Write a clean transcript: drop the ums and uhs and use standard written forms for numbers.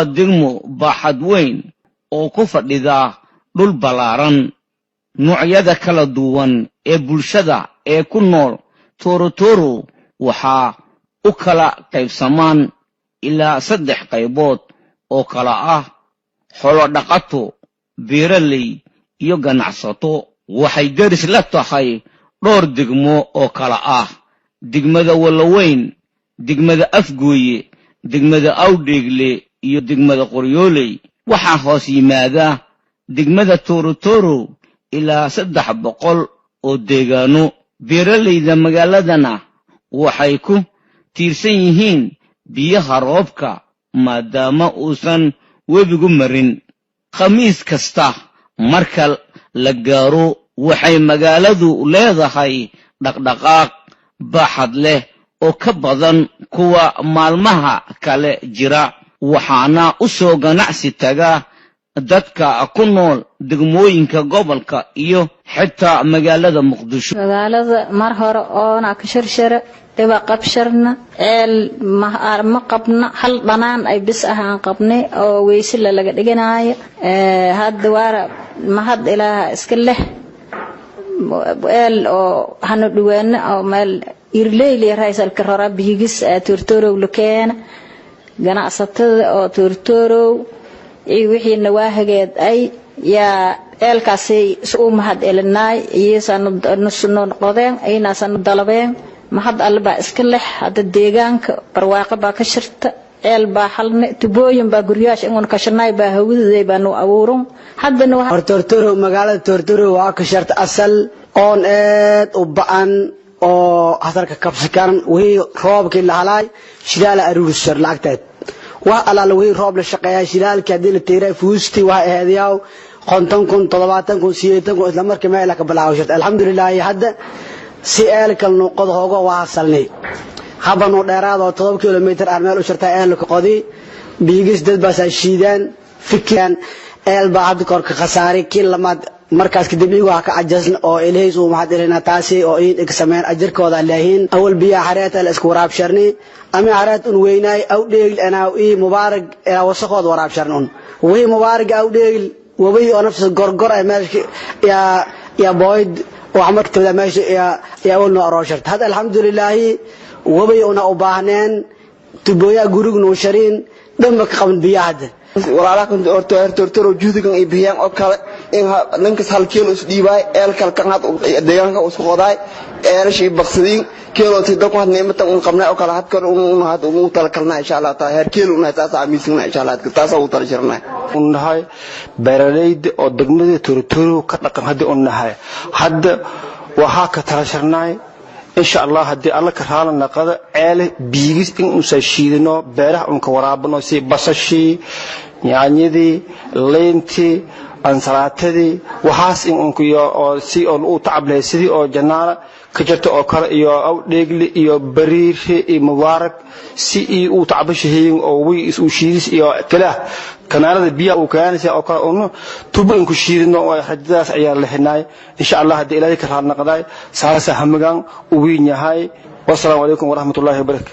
Waa degmo baaxad weyn oo ku fadhida dhul ballaaran. Noocyada kala duwan ee bulshada ee ku nool Torotoro waxaa u kala qaybsamaan ilaa saddex qaybood oo kala ah xoolo dhaqato, beeraley iyo ganacsato. Waxay deris la tahay dhowr degmo oo kala ah degmada Walaweyn, degmada Afgooye, degmada Awdheegle iyo degmada Qoryooley. Waxaa hoos yimaada degmada Torotoro ilaa 300 oo deegaano. Beeralayda magaaladana waxay ku tiirsan yihiin biyaha roobka, maadaama uusan webigu marin. Khamiis kasta marka la gaaro, waxay magaaladu leedahay dhaqdhaqaaq baaxad leh oo ka badan kuwa maalmaha kale jira, waxaana u soo ganacsi taga dadka ku nool degmooyinka gobolka iyo xitaa magaalada Muqdisho. Magaalada mar hore oona ka shirshira dhiba qabsharna, ceel ma qabna, hal dhanaan ay bis ah aan qabnay oo weysila laga dhiganaayo. Hadda waara mahad Ilaaha iska leh, eel oo hanu dhawaano oo meel irleyli raisalka rora biyigis Tortorow la keena. Ganacsatada oo Tortorow iyo wixii nawaahigeed ay yaa eelkaasi u mahad elinaay, iyasanu qodeen, aynaasanu dalabeen. Mahad Alle baa iska leh. Hadda deegaanka barwaaqo baa ka shirta, ceel baa halne, tubooyin baa guryaasha ingun kashanay baa hawiday baa nu abuurun haddana. Tortoro, magaalada Tortoro waa ka sharta asal oon aad u ba'an oo hasalka kabsikan. Wixii roobkii la halaay shidaala aruurisar lacagteed wax alaala wixii roob la shaqeeyaa shidaalkii haddii la tiiray fuustii waxay ahayd 50,000, 70,000, 80,000 isla markii meel ka bilaabo shirta. Alxamdulilaahi, hadda si eelkal nuqod hoogo waa hasalnay habanu dheeraad oo 7 kilomitir aan meel u shirtaa eelka qodi biigis dad baasaa shiidaan fikiraan. Eel baa hadda korka khasaaray kii lamaad markaas kadib iyagu ha ka cajasna oo Ilahays uu mahad elina taasi oo iin ig sameyn ajarkooda laahiin. Awal biyaha xareeta la isku waraabsharni ama xareet un weynaay aw dheegl anaa ii Mubaarak ilaa wasaqood waraabsharni un wixii Mubaarak aw dheegl wabay oo nafsa gorgor ay meesha yaa booyd oo marka tabda meesha yaa awal noo aroosharta. Hadda alxamdulilaahi wabay una u baahneen tubooyaa gurigu noo shariin dhanba ka qaban biyaha hadda. Walaalaha Tortoro juhdigan ay bixiyaan oo kale in ninkas hal keelo is dhiibaay eelkal kan had deegaanka isku qodaay eelashii baqsadiin keelo tidda ku had niimatan un qabnay oo kale had kan un had ugu talakalnaa insha Allah taa heer keelo una taas amiisna insha Allah taas ugu tala jirnaa. Nahay beeralayda oo degmada Torotoro ka dhaqan hadda un nahay, hadda waxaa ka tala sharnaay insha Allah haddii Alla ka raala naqada ceele biigis in unsa shiidino beeraha unka waraabano, si basashii, yaanyadii, liintii, ansalaatadii, waxaas in unka iyo oo si oo u tacab lahay sidii oo janaala ka jirta oo kale iyo Awdheegli iyo Bariire iyo Mubaarak si ii uu tacbashahayin oo way is uu shiidis iyo kalaah kanaalada biyaha uu keenaysa oo kale unu tubo in ku shiidino oo rajadaas ayaa la xinaay insha Allah haddii Ilaahay ka raal naqday saasa hamigan u weyn yahay. Wassalaamu calaykum waraxmatullaahi wabarakaatu.